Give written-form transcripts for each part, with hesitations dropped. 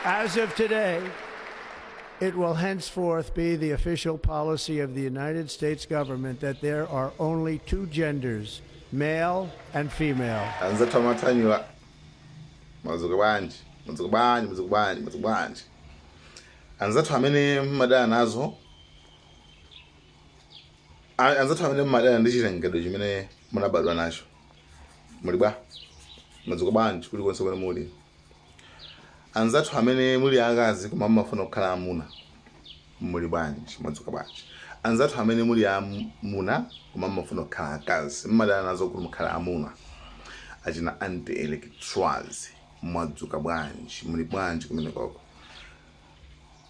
As of today, it will henceforth be the official policy of the United States government that there are only two genders, male and female. Anzathu amathanyula, mwadzuka bwanji, mwadzuka bwanji, mwadzuka bwanji, mwadzuka bwanji? Anzathu amene mmadana nazo, anzathu amene mmadana ndi chilengedwe chimene munabadwa nacho, muli bwa? Mwadzuka bwanji kulikonse kumene muli? Anzathu amene muli akazi koma mumafuna kukhala amuna, muli bwanji, mwadzuka bwanji? Anzathu amene muli amuna koma mumafuna kukhala akazi, mmadana nazo kuti mukhala amuna, achina anti-electrals, mwadzuka bwanji, muli bwanji kumene koko?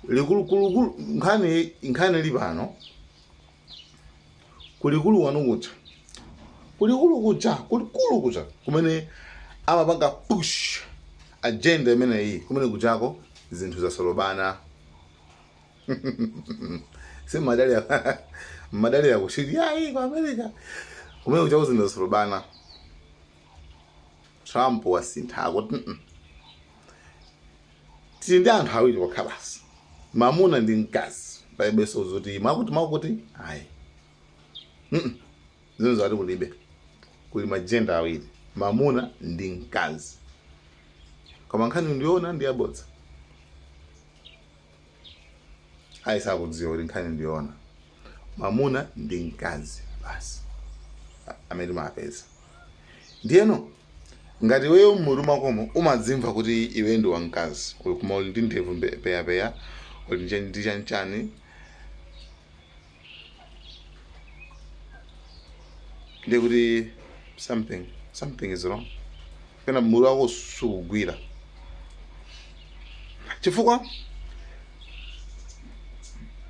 Likulukulu nkhani ili pano, kulikulu wanu kuja, kulikulu kuja, kulikulu kuja kumene amapanga push agenda imeneyi, kumene kujako zinthu zasolobana. Si madali madali yakushiri yayi ku America, kumene kujako zinthu zasolobana. Trump wasintha, akuti, Tili ndi anthu awiri okha basi, mamuna ndi mkazi. Palibenso zoti mwakuti mwakuti, ayi. Zinthu zati kulibe, kuli ma gender awiri, mamuna ndi mkazi. Koma nkhani ndiyoona ndi yabodza? Ayi, sakudziwa kuti nkhani ndiyoona, mamuna ndi mkazi basi amene timapeza. Ndiyeno ngati iweyo mmutu mwakomo umadzimva kuti iwe ndi wamkazi, uli koma uli ndi ndevu peyapeya, uli ndi chanchani, ndiye kuti something is wrong, pena mutu wako sukugwira, chifukwa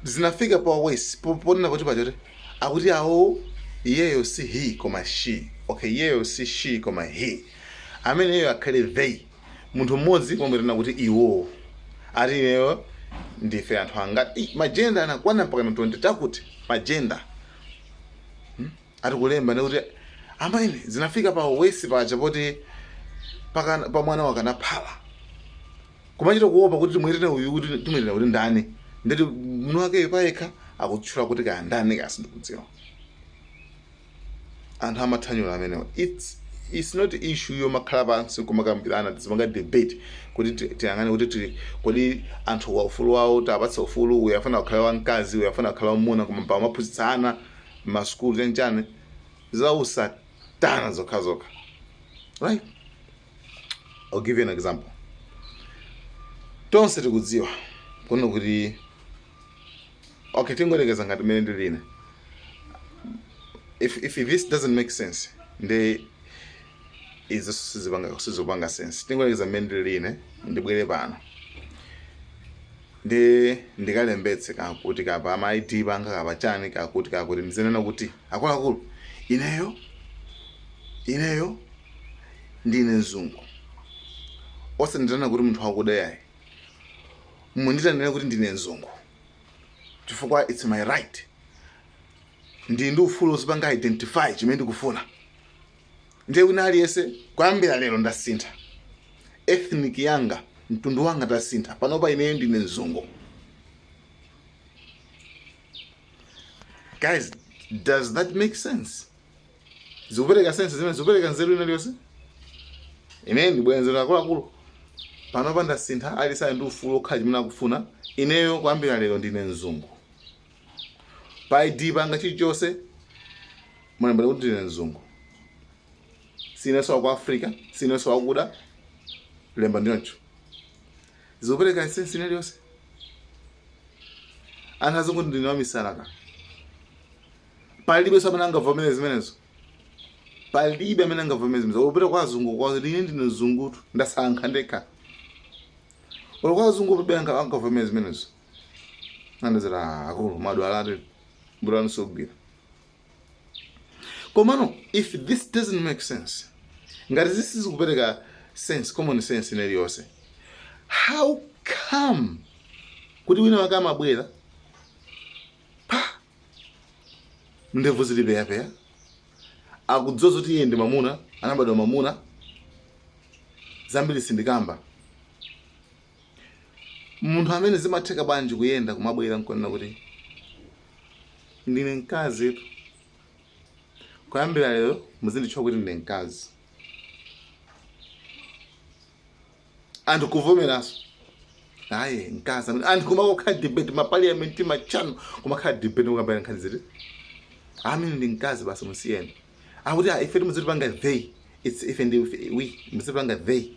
zinafika pa worse ponena kuti pachoti akuti awo iyeyo si he koma she. Okay, iyeyo si she koma he, ameneyo akhale they, munthu mmodzi kumamwitana kuti iwo. Ati ineyo ndife anthu angati? Ih, ma gender anakwana mpaka na 20 chakuti ma gender. Ati kulemba ndikuti amene zinafika pa worse paja poti pa mwana wakanaphala kumachita kuopa kuti timwitane uyu, kuti timwitane kuti ndani, nditi mwini wakeyo payekha akutchula kuti kaya ndani, kasi ndikudziwa. Anthu amathanyula amenewa, it's not issue yomakhala pansi kumakambirana, tizimanga debate kuti tiyang'ane kuti kodi anthu wa ufulu wawo tapatsa ufulu, uyu afuna kukhala wamkazi, uyu afuna kukhala wamuna, koma pa maphunzitsa ana m'masukulu chanchani, za usatana zokhazokha, right? I'll give you an example. Tonse tikudziwa kuno kuti, okay, tingoyerekeza ngati mmene ndili ine. If this doesn't make sense, nde izo sizipanga sense. Tingoyerekeza mmene ndili ine, ndibwere pano ndi ndikalembetse kakuti kapa ma ID panga kapa chani kakuti kakuti, ndizinena kuti akuluakulu, ineyo ndine mzungu, osandiitana kuti munthu wakuda yayi, mundiitanire kuti ndine mzungu chifukwa it's my right, ndili ndi ufulu uzipanga identify chimene ndikufuna. Ndiye wina aliyense, kuyambira lero ndasintha ethnic yanga, mtundu wanga tasintha, panopa ineyo ndine mzungu. Guys, does that make sense? Zikupereka sense zimene zikupereka nzeru ina iliyonse? Ine ndibwenzera akuluakulu, panopa ndasintha, aliyense ali ndi ufulu okhala chimene akufuna, ineyo kuyambira lero ndine mzungu, pa ID panga chilichonse mulembera kuti ndine mzungu, sinenso wa ku Africa, sinenso wakuda, lemba ndiyoncho. Zikupereka sense ina iliyonse? Anthu azungu ndine wamisala ka? Palibe amene angavomere zimenezo, palibe amene angavomere zimenezo. Upita kwa azungu kwa ine ndine mzungutu, ndasankha ndekha. Olo kwa azungu palibe angavomere zimenezo. Andazira akulu madwala mutu wanu sugwira. Komano if this doesn't make sense, ngati zisizikupereka sense, common sense ina iliyonse, how come kuti wina wake amabwera pa ndevu zili peyapeya, akudziwa zoti iye ndi mamuna, anabadwa mamuna, zambiri sindikamba. Munthu amene zimatheka bwanji kuyenda kumabwera nkunena kuti ndine mkazi, kuyambira lero muzinditchula kuti ndine mkazi, anthu kuvomeranso aye mkazi amene anthu kumakokhala debate ma parliament machano kumakhala debate kukambirana nkhani ziti amene ndi mkazi basi musiyeni akuti ah, ife timuzitipanga they, it's ife ndi we muzitipanga they,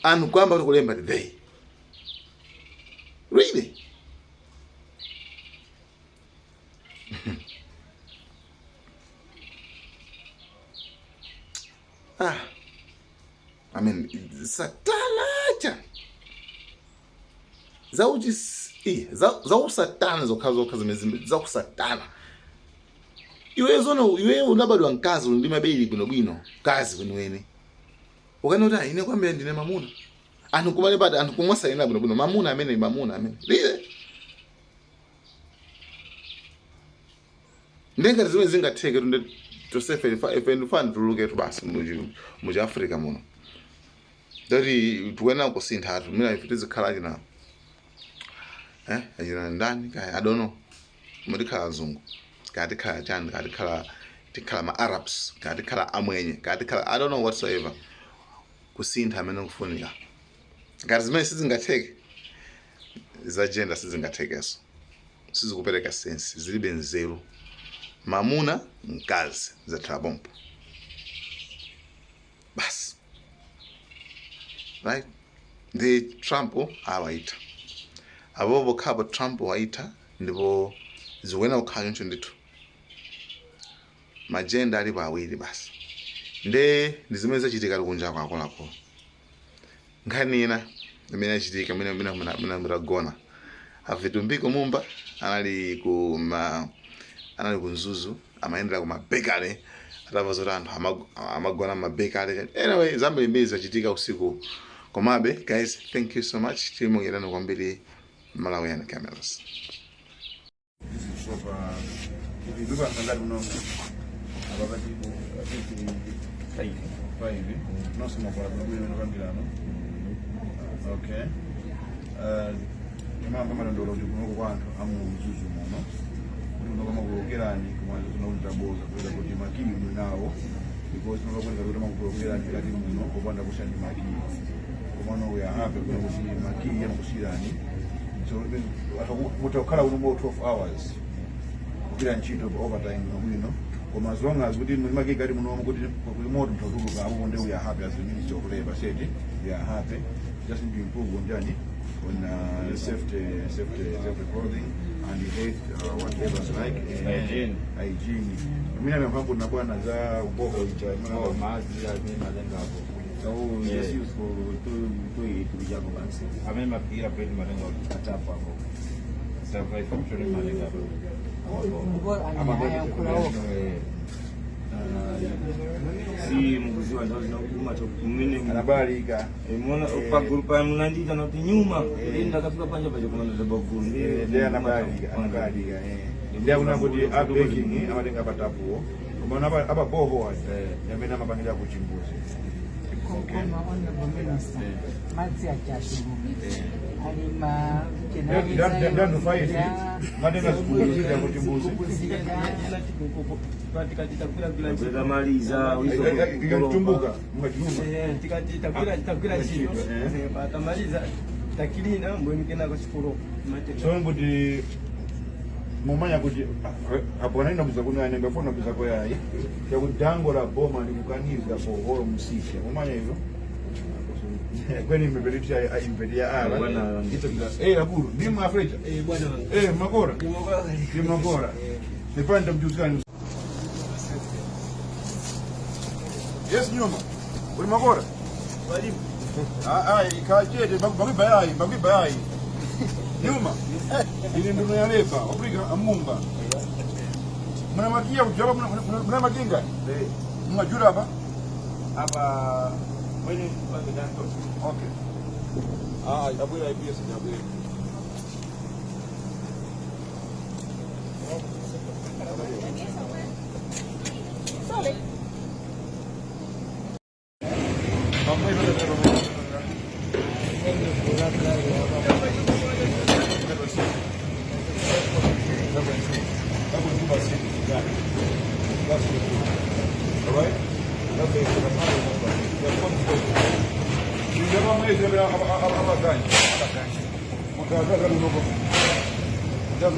anthu kuyamba kuti kulemba they, really? Ah, I mean, satana cha zauchi zausatana zokha zokha zimene zakusatana. Iwe zono iwe unabadwa mkazi uli ndi mabeli bwinobwino, mkazi weniweni, ukana kuti ine kwambiri ndine mamuna, anthu kumalembati anthu kumwasalina bwinobwino mamuna amene mamuna amene lile ndengati zimene zingatheke tunde tosefe ife ndifana tuluketu basi muchi Africa muno ndati tikuyenera kusintha atu mina ife tizikhala achina achina ndani kaya, I don't know, mutikhala azungu kaya tikhala chani kaya tikhala ma Arabs kaya tikhala amwenye kaya tikhala I don't know whatsoever, kusintha amene kufunika. Ngati zimene sizingatheke za gender sizingathekenso, sizikupereka sense, zilibe nzeru. Mamuna mkazi zathala pompo basi, right? Ndi Trump awaita apo pokhapo, Trump waita ndipo zikuyenera kukhala choncho ndithu. Ma gender alipo awiri basi, nde ndi zimene zachitika kunja kwa akuluakulu. Nkhani ina imene yachitika mene mutagona, a Vitumbiko Mumba anali ku ma anali ku Mzuzu, amayendera ku mabekale atamva zoti anthu amagona mabekale. Anyway, zambirimbiri zachitika usiku. Komabe guys, thank you so much, tilimukirani kwambiri. Malawian Cameras. Okay. Timamva madandaulo kuti kunoko kwa anthu a mu Mzuzu muno kuti kunoko amakulokerani, koma zinakunitaboza kuweza kuti makiyi muli nawo, because timakuoneka kuti amakulokerani kati muno popanda kusiyani makiyi, komano we are happy kuona kuti makiyi amakusiyirani, so mutakhala kuno more 12 hours kugwira ntchito pa overtime bwino, koma as long as kuti muli makiyi kati munomo kuti kuli moto mtatuluka apo, nde we are happy. As the Minister of Labor said, we are happy. Just need to improve on journey on safety clothing and health, whatever like Hygiene. Hygiene. Mimi namhambo na bwana za borehole ija. Oh, madzi amene matengapo. So Yeah. just use for to kujako basi. Amene maphikira bread matenga atapu apo. Tapu ifactory matenga apo. Ndipo anayankhula okha. Si mukuziwa nthawi zina kuti mmene Anabalika. Mona pagulu pa munandita nati nyuma ine ndakafika panja paja kumanda bagulu. Ndiye anabalika, anabalika eh. Ndiye kuna kuti a baking amatenga patapuwo, koma apa borehole yamene amapangira ku chimbuzi. Koma Honorable Minister, madzi achachuluka ali ma Ndandu five matenga zigubu zija ku chimbuzi. Tamaliza. Ikatumbuka mukachiluma. Tikati tagwira ntchito, tamaliza takilina mbweni kenako chikolo. So kuti mumanya kuti apo anaenda kuza kuno anembe fona kuza ko yayi yakuti dango la boma likukaniza borehole msisha, mumanya hivyo kweni imepelekea impelia ala Bwana. Eh, akulu ndi mwafrecha. Bwana. Eh, makora ndi makora nipanda mjuzani. Yes, nyuma uli makora. Ah ah, ikachete bakwiba yayi, bakwiba yayi nyuma ili nduno ya leba Afrika amumba muna makia kujaba muna makinga muna apa. Apa mwene pange. Okay. Ah, abwera IPS abwera. Alright? That's it. That's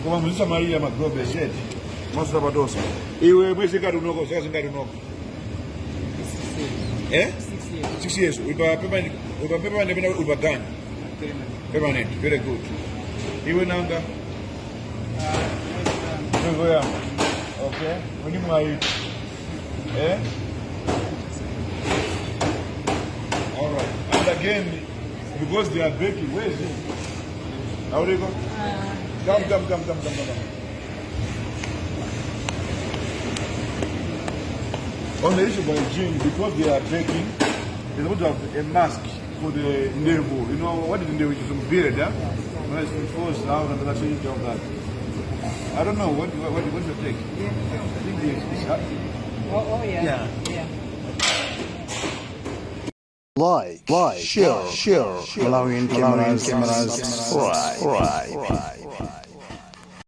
koma muzisamalira magrobe zeti masapatosa iwe mwezi ngati unoko zaka zingati unoko, eh? 6 years. Ulipa permanent, ulipa permanent pena ulipa gani? Permanent. Very good. Iwe nanga mwezi woyamba. Okay, weni mwayi, eh? All right. And again, because they are breaking, where is he? How do you go? Come, come, come, come, come, come. On the issue of hygiene, because they are breaking, they're supposed to have a mask for the ndevu. You know what is ndevu? It's some beard, yeah? When it's enforced now, and that's it of that. I don't know. What's your take? I think it's Oh, yeah. Yeah. Yeah. Like, share, Malawian cameras, subscribe.